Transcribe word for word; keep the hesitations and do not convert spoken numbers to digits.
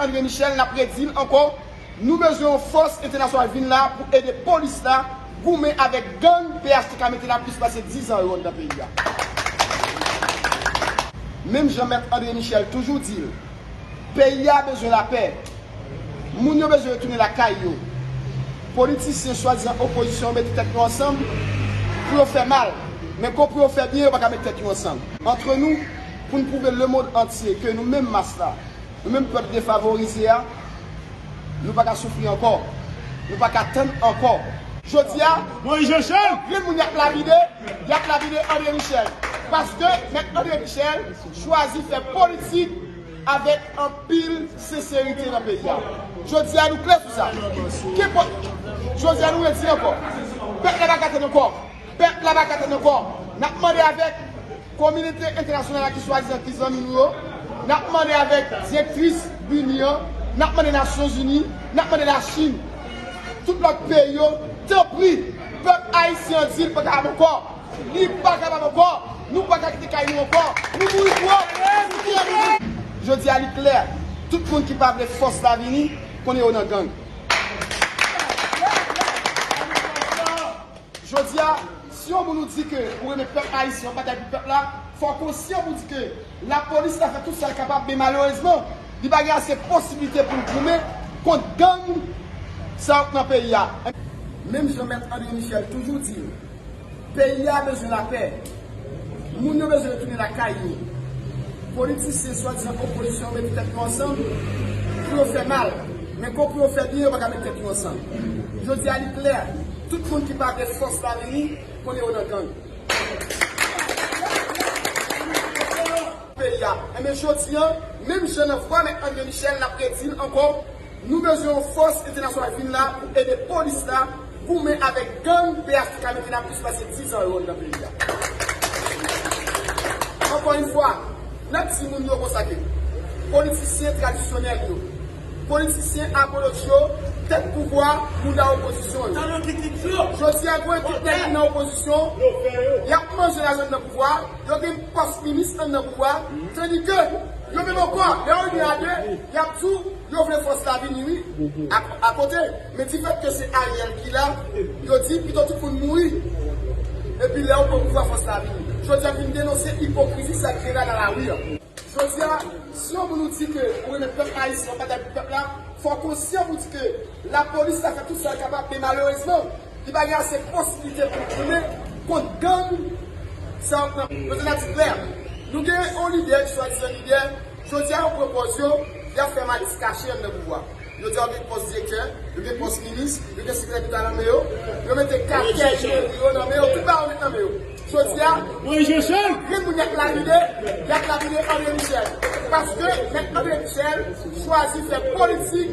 André Michel, n ap redi l ankò, nou bezwen yon fòs entènasyonal vin la pou ede polis la goumen avèk gang P H T K mete la plis pase diz an yo anndan peyi a. Menm jan Mèt André Michel toujou di l, peyi a bezwen lapè. Moun yo bezwen retounen lakay yo. Politisyen swadizan opozisyon yo mete tèt yo ansanm pou yo fè mal. Men kon pou yo fè byen, yo pa ka mete tèt yo ansanm. Antre nou, pou n pwouve lemonn antye ke nou menm mas la, nou menm pèp defavorize a, nou pa ka soufri ankò. Nou pa ka tann ankò. Jodi a, Moïse Jean-Charles, yon grenn moun y ap lapide, y ap lapide André Michel. Paske Mèt André Michel chwazi fè politik avèk anpil senserite nan peyi a. Jodi a, nou klè sou sa. Kenpòt, jodi a, nou redi ankò. Pèp la pa ka tann ankò. Pèp la pa ka tann ankò. N ap mande avèk kominote entènasyonal la ki swadizan ki zanmi nou yo. N ap mande avèk direktris BINUH an, n ap mande Nasyonzini, n ap mande Lachin, tout lòt peyi yo, tanpri, pèp ayisyen an di l pa kapab ankò. Li pa kapab ankò. Nou pa ka kite kay nou ankò. Nou mouri twòp. Jodi a, li klè. Tout moun ki pa vle fòs la vini, konnen yo nan gang. Jodi a, si yon moun ou di ke ou renmen pèp ayisyen, w ap batay pou pèp la, fò w konsyan pou di ke lapolis la fè tout sa l kapab, men malerezman, li pa gen ase posiblite pou l goumen kont gang sa yo k nan peyi a. Menm jan Mèt André Michel toujou di l, peyi a bezwen lapè. Moun yo bezwen retounen lakay yo. Politisyen swadizan opozisyon yo mete tèt yo ansanm pou yo fè mal. Men kon pou yo fè byen, yo pa ka mete tèt yo ansanm. Jodi a, li klè, tout moun ki pa vle fòs la vini, konnen yo nan gang. Peyi a. Enben, jodi a, menm jan nan vwa Mèt André Michel, n ap redi l ankò, nou bezwen yon fòs entènasyonal vin la pou ede polis la goumen avèk gang P H T K mete la plis pase diz an yo anndan peyi a. Ankò yon fwa, n ap di moun yo konsa ke politisyen tradisyonèl yo, politisyen apolot yo, tèt pouvwa, moun nan opozisyon yo. Jodi a, gwo ekip nèg ki nan opozisyon, y ap manje lajan nan pouvwa, yo gen pòs minis anndan pouvwa, tandike yo menm ankò, lè yo rive a de, y ap di w, yo vle fòs la vini, wi, a, akote. Men difèt ke se Ariel ki la, yo di pito tout moun mouri. Epi lè yo pran pouvwa, fòs la vini. Jodi a, vin denonse ipokrizi sa k genyen nan lari a. Jodi a, si yon moun ou di ke ou renmen pèp ayisyen, w ap batay pou pèp la, fò w konsyan pou di ke lapolis la fè tout sa l kapab, men malerezman, li pa gen ase posiblite pou l goumen kont gang sa yo k nan. Jodi a, n ap di klè, nou gen yon lidè ki swadizan lidè, jodi a, yo pran pòz yo, y ap fè malis kache anndan pouvwa. Yo di yo gen pòs direktè, yo gen pòs minis, yo gen sekretè deta nan men yo, yo mete katè meri yo nan men yo, tout bagay yo met nan men yo. Jodi a, Moïse Jean-Charles, grenn moun y ap lapide, y ap lapide André Michel. Paske Mèt André Michel chwazi fè politik